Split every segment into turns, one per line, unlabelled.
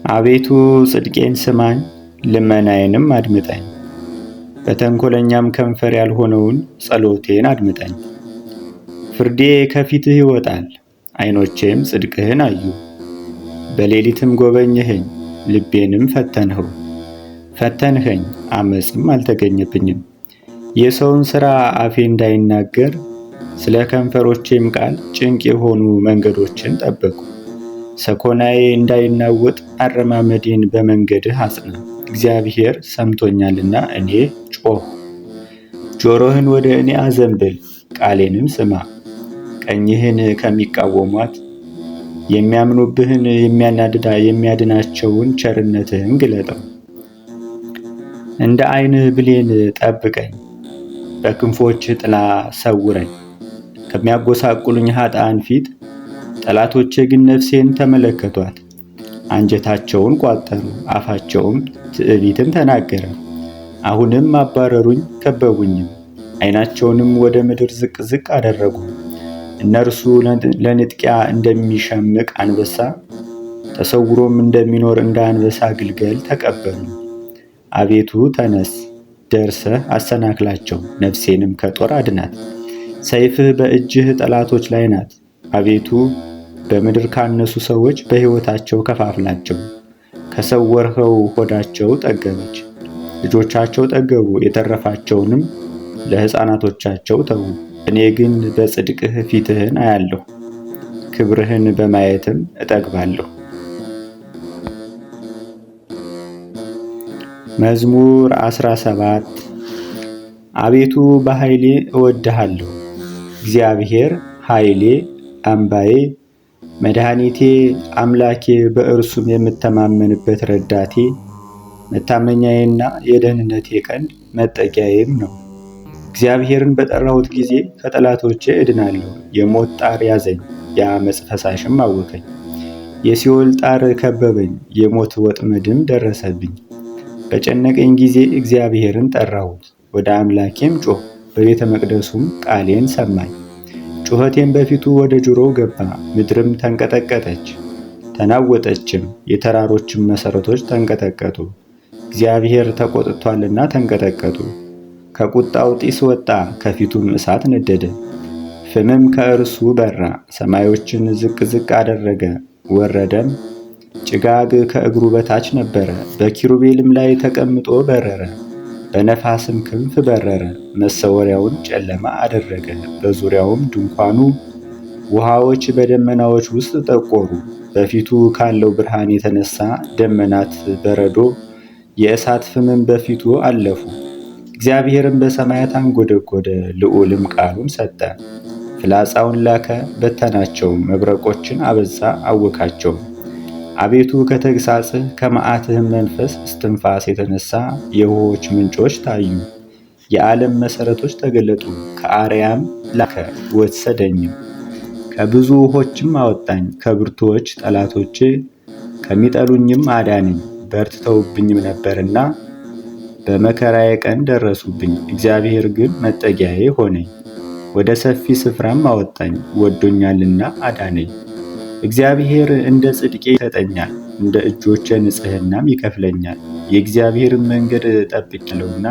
አቤቱ ጽድቄን ስማኝ፣ ልመናዬንም አድምጠኝ። በተንኰለኛም ከንፈር ያልሆነውን ጸሎቴን አድምጠኝ። ፍርዴ ከፊትህ ይወጣል፣ ዓይኖቼም ጽድቅህን አዩ። በሌሊትም ጎበኘኸኝ፣ ልቤንም ፈተንኸው። ፈተንኸኝ፣ ዓመፅም አልተገኘብኝም። የሰውን ሥራ አፌ እንዳይናገር ስለ ከንፈሮቼም ቃል ጭንቅ የሆኑ መንገዶችን ጠበቁ። ሰኮናዬ እንዳይናወጥ አረማመዴን በመንገድህ አጽና። እግዚአብሔር ሰምቶኛልና እኔ ጮኽሁ። ጆሮህን ወደ እኔ አዘንብል፣ ቃሌንም ስማ። ቀኝህን ከሚቃወሟት የሚያምኑብህን የሚያድናቸውን ቸርነትህን ግለጠው። እንደ ዓይንህ ብሌን ጠብቀኝ፣ በክንፎችህ ጥላ ሰውረኝ። ከሚያጎሳቁሉኝ ኃጥአን ፊት ጠላቶቼ ግን ነፍሴን ተመለከቷት። አንጀታቸውን ቋጠሩ፣ አፋቸውም ትዕቢትን ተናገረ። አሁንም አባረሩኝ፣ ከበቡኝም፣ ዓይናቸውንም ወደ ምድር ዝቅ ዝቅ አደረጉ። እነርሱ ለንጥቂያ እንደሚሸምቅ አንበሳ፣ ተሰውሮም እንደሚኖር እንደ አንበሳ ግልገል ተቀበሉ። አቤቱ ተነስ፣ ደርሰህ አሰናክላቸው፣ ነፍሴንም ከጦር አድናት። ሰይፍህ በእጅህ ጠላቶች ላይ ናት። አቤቱ በምድር ካነሱ ሰዎች በሕይወታቸው ከፋፍላቸው። ከሰወርኸው ሆዳቸው ጠገበች፣ ልጆቻቸው ጠገቡ፣ የተረፋቸውንም ለሕፃናቶቻቸው ተዉ። እኔ ግን በጽድቅህ ፊትህን አያለሁ፣ ክብርህን በማየትም እጠግባለሁ። መዝሙር 17። አቤቱ በኃይሌ እወድሃለሁ። እግዚአብሔር ኃይሌ፣ አምባዬ፣ መድኃኒቴ፣ አምላኬ፣ በእርሱም የምተማመንበት ረዳቴ፣ መታመኛዬና የደህንነቴ ቀንድ መጠጊያዬም ነው። እግዚአብሔርን በጠራሁት ጊዜ ከጠላቶቼ እድናለሁ። የሞት ጣር ያዘኝ፣ የዓመፅ ፈሳሽም አወከኝ። የሲኦል ጣር ከበበኝ፣ የሞት ወጥመድም ደረሰብኝ። በጨነቀኝ ጊዜ እግዚአብሔርን ጠራሁት፣ ወደ አምላኬም ጮኽሁ። በቤተ መቅደሱም ቃሌን ሰማኝ። ጩኸቴም በፊቱ ወደ ጆሮው ገባ። ምድርም ተንቀጠቀጠች ተናወጠችም፣ የተራሮችም መሠረቶች ተንቀጠቀጡ። እግዚአብሔር ተቆጥቷልና ተንቀጠቀጡ። ከቁጣው ጢስ ወጣ፣ ከፊቱም እሳት ነደደ፣ ፍምም ከእርሱ በራ። ሰማዮችን ዝቅ ዝቅ አደረገ፣ ወረደም። ጭጋግ ከእግሩ በታች ነበረ። በኪሩቤልም ላይ ተቀምጦ በረረ፣ በነፋስም ክንፍ በረረ። መሰወሪያውን ጨለማ አደረገ፣ በዙሪያውም ድንኳኑ። ውሃዎች በደመናዎች ውስጥ ጠቆሩ። በፊቱ ካለው ብርሃን የተነሳ ደመናት በረዶ፣ የእሳት ፍምም በፊቱ አለፉ። እግዚአብሔርም በሰማያት አንጎደጎደ፣ ልዑልም ቃሉን ሰጠ። ፍላጻውን ላከ፣ በተናቸውም፣ መብረቆችን አበዛ፣ አወካቸውም። አቤቱ ከተግሣጽህ ከመዓትህም መንፈስ እስትንፋስ የተነሳ የውኆች ምንጮች ታዩ። የዓለም መሠረቶች ተገለጡ። ከአርያም ላከ ወሰደኝም፣ ከብዙ ውኆችም አወጣኝ። ከብርቱዎች ጠላቶቼ ከሚጠሉኝም አዳነኝ። በርትተውብኝም ነበርና በመከራዬ ቀን ደረሱብኝ። እግዚአብሔር ግን መጠጊያዬ ሆነኝ፣ ወደ ሰፊ ስፍራም አወጣኝ። ወዶኛልና አዳነኝ። እግዚአብሔር እንደ ጽድቄ ይሰጠኛል፣ እንደ እጆቼ ንጽሕናም ይከፍለኛል። የእግዚአብሔርን መንገድ ጠብቄአለሁና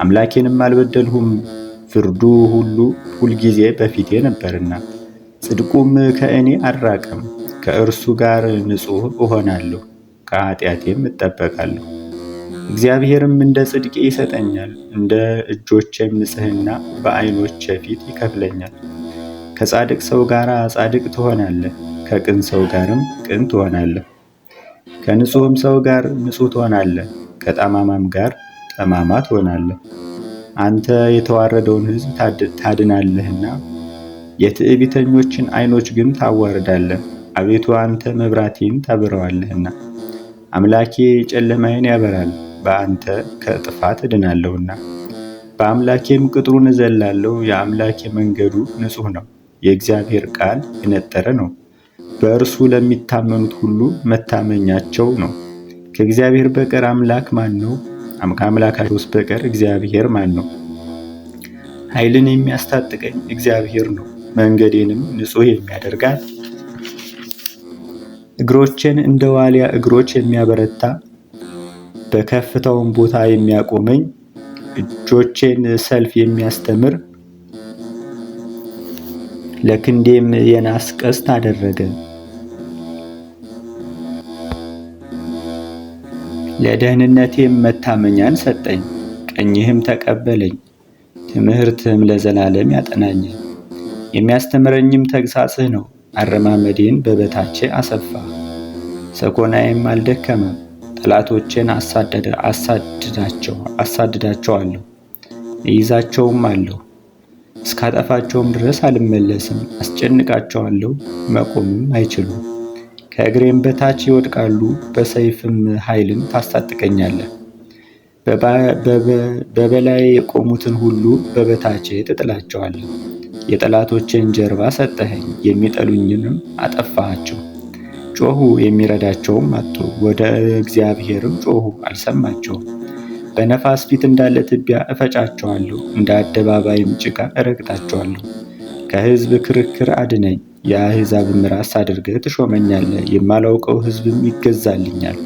አምላኬንም አልበደልሁም። ፍርዱ ሁሉ ሁልጊዜ በፊቴ ነበርና ጽድቁም ከእኔ አልራቀም። ከእርሱ ጋር ንጹሕ እሆናለሁ፣ ከኃጢአቴም እጠበቃለሁ። እግዚአብሔርም እንደ ጽድቄ ይሰጠኛል፣ እንደ እጆቼም ንጽሕና በዓይኖቼ ፊት ይከፍለኛል። ከጻድቅ ሰው ጋር ጻድቅ ትሆናለህ፣ ከቅን ሰው ጋርም ቅን ትሆናለህ። ከንጹሕም ሰው ጋር ንጹሕ ትሆናለህ፣ ከጠማማም ጋር ጠማማ ትሆናለህ። አንተ የተዋረደውን ሕዝብ ታድናለህና የትዕቢተኞችን ዓይኖች ግን ታዋርዳለህ። አቤቱ አንተ መብራቴን ታበራዋለህና፣ አምላኬ ጨለማዬን ያበራል። በአንተ ከጥፋት እድናለሁና፣ በአምላኬም ቅጥሩን እዘላለሁ። የአምላኬ መንገዱ ንጹሕ ነው፣ የእግዚአብሔር ቃል የነጠረ ነው። በእርሱ ለሚታመኑት ሁሉ መታመኛቸው ነው። ከእግዚአብሔር በቀር አምላክ ማን ነው? ከአምላካቸውስ በቀር እግዚአብሔር ማን ነው? ኃይልን የሚያስታጥቀኝ እግዚአብሔር ነው፣ መንገዴንም ንጹሕ የሚያደርጋት እግሮቼን እንደ ዋሊያ እግሮች የሚያበረታ፣ በከፍታውም ቦታ የሚያቆመኝ፣ እጆቼን ሰልፍ የሚያስተምር፣ ለክንዴም የናስ ቀስት አደረገ። ለደህንነቴም መታመኛን ሰጠኝ። ቀኝህም ተቀበለኝ፣ ትምህርትህም ለዘላለም ያጠናኛል። የሚያስተምረኝም ተግሣጽህ ነው። አረማመዴን በበታቼ አሰፋ፣ ሰኮናዬም አልደከመም። ጠላቶቼን አሳድዳቸዋለሁ፣ እይዛቸውም አለሁ፣ እስካጠፋቸውም ድረስ አልመለስም። አስጨንቃቸዋለሁ፣ መቆምም አይችሉም። ከእግሬም በታች ይወድቃሉ። በሰይፍም ኃይልን ታስታጥቀኛለህ። በበላይ የቆሙትን ሁሉ በበታቼ ትጥላቸዋለህ። የጠላቶቼን ጀርባ ሰጠኸኝ፣ የሚጠሉኝንም አጠፋሃቸው። ጮኹ፣ የሚረዳቸውም አጡ። ወደ እግዚአብሔርም ጮኹ፣ አልሰማቸውም። በነፋስ ፊት እንዳለ ትቢያ እፈጫቸዋለሁ፣ እንደ አደባባይም ጭቃ እረግጣቸዋለሁ። ከሕዝብ ክርክር አድነኝ፣ የአሕዛብም ራስ አድርገህ ትሾመኛለህ። የማላውቀው ሕዝብም ይገዛልኛል።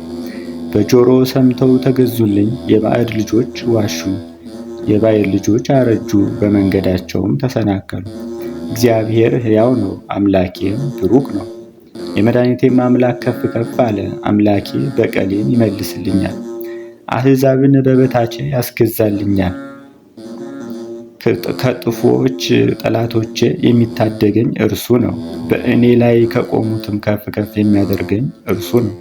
በጆሮ ሰምተው ተገዙልኝ። የባዕድ ልጆች ዋሹ፣ የባዕድ ልጆች አረጁ፣ በመንገዳቸውም ተሰናከሉ። እግዚአብሔር ሕያው ነው፣ አምላኬም ብሩክ ነው። የመድኃኒቴም አምላክ ከፍ ከፍ አለ። አምላኬ በቀሌን ይመልስልኛል፣ አሕዛብን በበታቼ ያስገዛልኛል። ከጥፎች ጠላቶቼ የሚታደገኝ እርሱ ነው። በእኔ ላይ ከቆሙትም ከፍ ከፍ የሚያደርገኝ እርሱ ነው።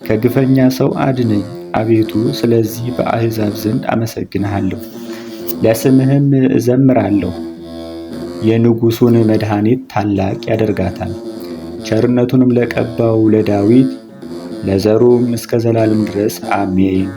ከግፈኛ ሰው አድነኝ አቤቱ። ስለዚህ በአሕዛብ ዘንድ አመሰግንሃለሁ፣ ለስምህም እዘምራለሁ። የንጉሡን መድኃኒት ታላቅ ያደርጋታል። ቸርነቱንም ለቀባው ለዳዊት ለዘሩም እስከ ዘላለም ድረስ አሜን።